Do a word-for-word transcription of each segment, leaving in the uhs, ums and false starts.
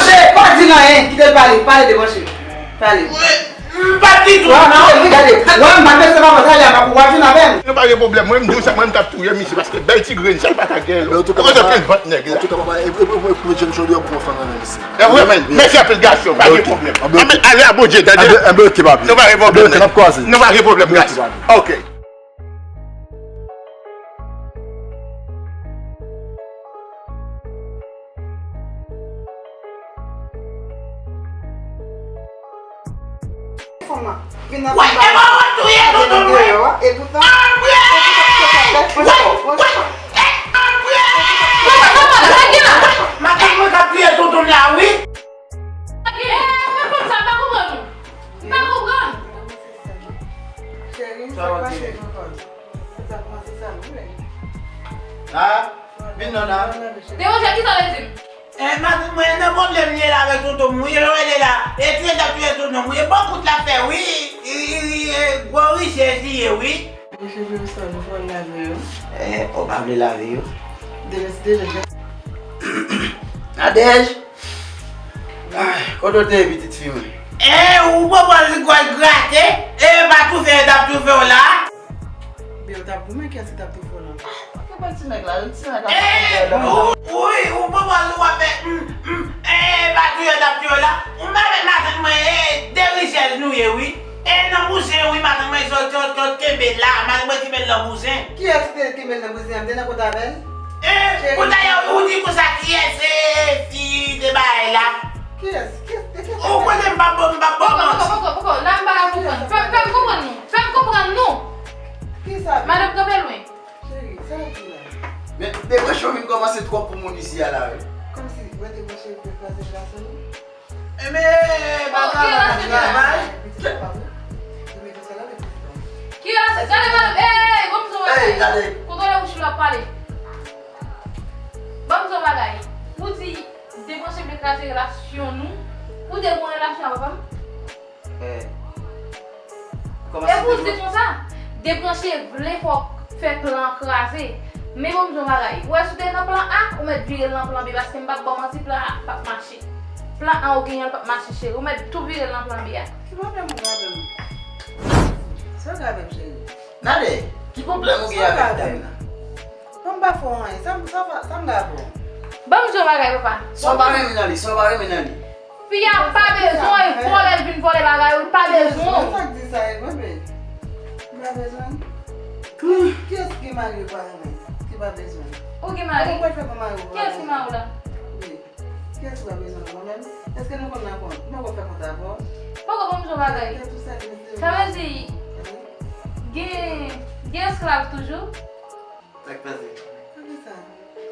Debranche! Pa di l anyen, kite l pale, pale Debranche. Pale. M pa t di tou, non. Wi, gade. Wè, m pa bezwen papa sa la, pa pou w ap jwenn avè m. Nou pa gen pwoblèm. Mwen, m di w sa, mwen, m t ap touye misye, paske bèl ti grenn sa, l pa ka gen lò. Antouka, papa, antouka, papa, e, e, e, e, jèn jodi a, bon, fann nan, mesye. E vre, men, mèsi anpil, gason, pa gen pwoblèm. Anben, ale a Bondye, tande? Anben, anben, ok, papi. Nou pa gen pwoblèm, men. Anben, ok, n ap kwaze. Nou pa gen pwoblèm, gason. Ok. Fanm nan vin nan... Wè, e pa w ap touye tonton mwen. Anbre! Wè, wè, e, anbre! Madanm mwen k ap touye tonton m la, wi. Sa gen? Eh, mwen konn sa, m pa konprann ou. M pa konprann. Cheri, sa k pase tonton? Se sa k pase sa, wi. Ah, vin non la. Debranche, kisa w vle di m? Eh, madanm mwen, nan pwoblèm li ye la avèk tonton m, wi, lè w rele la. E touye t ap touye tonton m, wi. E bon kout l ap fè, wi. E, e, e, e, gwo richès li ye, wi. Mesye Wilson, ou vle lave yo? Eh, ou pa vle lave yo? Delès, delès. Nadège! Ay, kote w te ye, pitit fi mwen? Eh, ou pran pòz li gòl grate, e pa toufe yo t ap toufe w la. Byen, ou t ap goumen, kiyès ki t ap toufe w la? Ki bèl ti nèg la, ti nèg la. Eh, ou, wi, ou pran pòz ou ap fè, mm, mm, eh, pa touye yo t ap touye w la. Ou m avèk matant mwen, eh, de richès nou ye, wi. E nan bouzen, wi, matant mwen, sot, sot, sot, kenbe. la, malgre mwen kenbe l nan bouzen. Kiyès ki te kenbe l nan bouzen an? M te nan kont avè l? Eh, cheri, kounye a ou di konsa kiyès, eh, fi te bay la? Kiyès? Kiyès? De kiyès? Ou konnen m p ap, m p ap ba w manti. Poko, poko, poko, poko. La m pa ka konprann. Fè, fè m konprann nou. Fè m konprann nou. Kisa? Madanm kanpe lwen. Cheri, sa w di la? Men, debranche w vin kòmanse twòp pou moun isi a la, wi. Kòmsi, mwen debranche pou kraze glaso nou? Enben, pa travay, pa travay. Ki relasyon? Gade, gade, ey, ey, ey, ban m di w yon bagay. Kontwole bouch ou lè w ap pale. Ban m di w yon bagay. Ou di, debranche vle kraze relasyon nou. Ou te gon relasyon ak papa m? Eh. Epi w di konsa, debranche vle fè w fè plan an kraze. Men bon, m di w yon bagay. Ou wè si w te nan plan A, ou mèt vire l nan plan B, paske m p ap ba w manti, plan A p ap mache. Plan A ou genyen an p ap mache, cheri. Ou mèt tou vire l nan plan B a. Ki pwoblèm ou gen avè m? Sa w gen avè m, cheri? Nade, ki pwoblèm ou gen avèk dam nan? Bon, m pa fè w anyen. Sa m, sa, sa m gen avè w? Ban m di w yon bagay, papa. Sa w pa renmen nan li, sa w pa renmen nan li. Fi a pa bezwen w, e vòlè l vin vòlè bagay ou, li pa bezwen w. Sa k di sa, e mwen, baby? M pa bezwen l? Kiyès ki gen mari yo pa renmen, ki pa bezwen l? Ou gen mari? Ou pa fè pou mari w pa bezwen l? Kiyès ki mari w la? Wi. Kiyès ki pa bezwen l? Mwen menm? Èske nou konn nan kont? Mwen poko fè kont avè w. Poko, ban m di w yon bagay. Sa vle di, gen, gen esklav toujou? Sa k pase? Poukisa?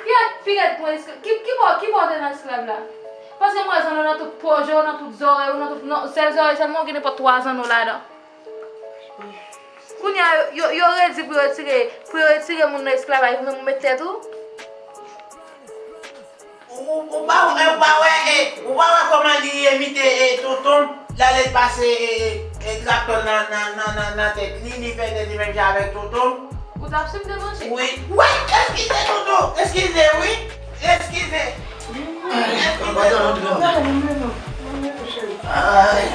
Piret, piret pou esklav. Ki, ki bò, ki bò w te nan esklav la? Paske m wè zanno nan tout pòch yo, nan tout zòrèy ou, nan tout, nan sèl zòrèy sèlman ou gen nenpòt twa zanno ladan. Kounye a, yo, yo, yo redi pou yo retire, pou yo retire moun nan esklavaj, ou menm ou met tèt ou. Ou, ou, ou pa, ou pa wè, e, ou pa wè kòman li imite, e, tonton m, l ale pase, e, e, e, traktò l nan, nan, nan, nan, nan tèt li, li fè tèt li menm jan avèk tonton m. Ou t ap swiv debranche? Wi. Wi, eskize tonton, eskize, wi, eskize. Eskize tonton. Ay.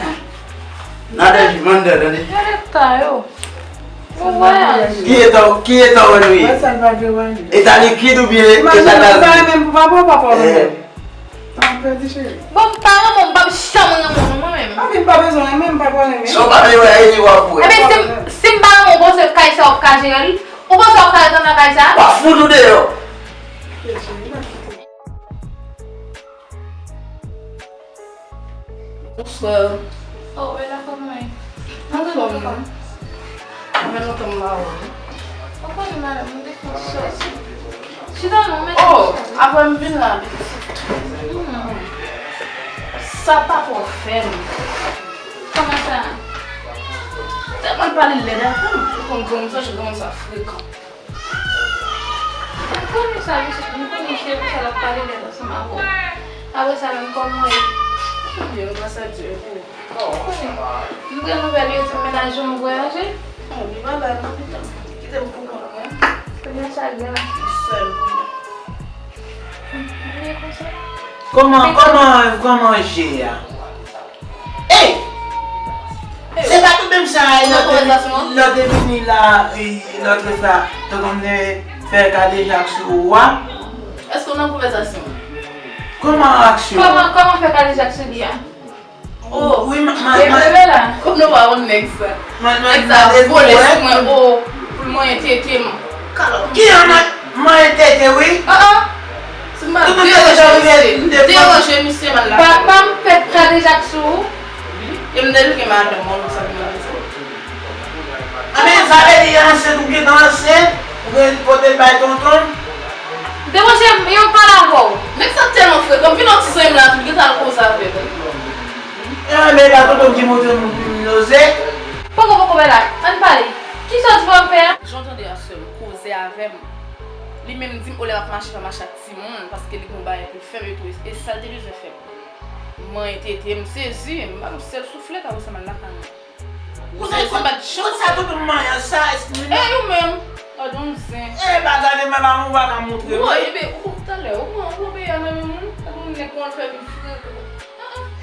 Nadège, mande, tande. Gade ta yo. Yon vwayaj. Ki eta, ki eta w wè nou ye? Eta likid oubyen eta lavi? Bon, m pa renmen w, m p ap janm renmen w non, mwen menm. Sa w pa vle wè, e li w ap wè. Ebyen, si m, si m pa renmen w, ou panse kay sa w ap ka jere l? Ou panse w ap ka ret anndan kay sa? W ap fout ou deyò. Bonswa. Oh, Ella, kòman w ye? Anfòm, non? Sa fè lontan m pa wè w. Ou konnen, madanm, mwen te fè yon sòti. Chita non, men. Oh, apre m vin la, pitit. Hmm. Sa pa twò fè m. Kòman sa? Tèlman l pale lèd avè m, ou konn granmoun sa, granmoun sa frekan. M konnen sa, misye, m konnen se pou sa l ap pale lèd ansanm avè w. Apre sa menm, kòman w ye? Byen, gras a Dye, epi w? Ou konnen. M pran nouvèl yo di m mennaj ou an vwayaje. Oh, li pa la non, kite m, kite m pou kont mwen. Ebyen sa gen. M sèl kounye a. M bliye konsa. Kòman, kòman, kòman je a? Ey! Se pa tou menm sa, lè w te vini la, lòt lè sa, tonton m te fè kadejak sou ou a? Èske w nan konvèsasyon? Kòman aksyon? Kòman, kòman fè kadejak sou li a? Oh, wi, m, m, e m, bebe la. Kòm nou pa konn nèg sa. Nèg sa vole sou mwen, oh, pou l manyen tete m. Ki an manyen tete, wi? Oh, oh. Si m pa deranje misye, deranje misye mal la. Papa m fè kadejak sou ou. E m deja gen madanm mwen, sa vin nan sa. Anben, sa vle di ansent, ou gentan ansent, ou gen pote l bay tonton m. Deranje m, yo pale avè w. Nèg sa tèlman frekan, m vin yon ti zanmi m la, tou gentan al koze avè l. Anben, e pa tonton m ki montre m noze. Poko, poko, bèl la, ann pale. Kisa w di pou m fè a? Jan w tande a sè m koze avè m. Li menm di m, olè m ap mache, pa mache ak timoun, paske li gon bagay pou l fè m, e tou, e sa l te bezwen fè m. Manyen tete, m sezi, m pa gon sèl souflèt, apre sa m al lakay mwen. Ou sezi, m pa t janm. Kote sa tonton m manyen sa, èske nou... E ou menm? Gadon zen. E pa gade m, pa m ou pa ka montre m. Woy, ebe, ou talè, ou pran, ou peye a nan men moun, gade yon nèg kòman l fè vin frekan.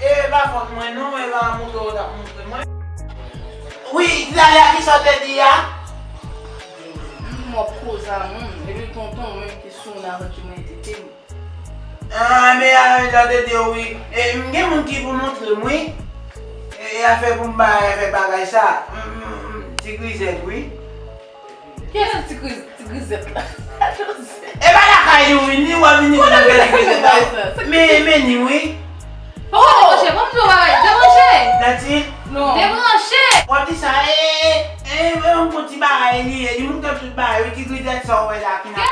E pa fòt mwen non, e pa montre w t ap montre mwen. Wi, talè a kisa w te di a? M ap koze a moun, epi tonton mwen ki sou nan vant li mwen tete m. Ah, men a, jan w te di yo, wi. E, m gen moun ki pou montre m, wi. E, e afè pou m bay, afè bagay sa. M, m, m, ti grizèt, wi. Kiyès ti griz, ti grizèt la? E pa lakay ou vini, w ap vini vin nan gade gade la. Men, men ni wi. Poko debranche, ban m di w bagay, debranche. Dati, Non. Debranche. W ap di sa, e, e, e, e, yon ti bagay li ye, li montre tout bagay, wi, ti grizèt sa w wè la ki nan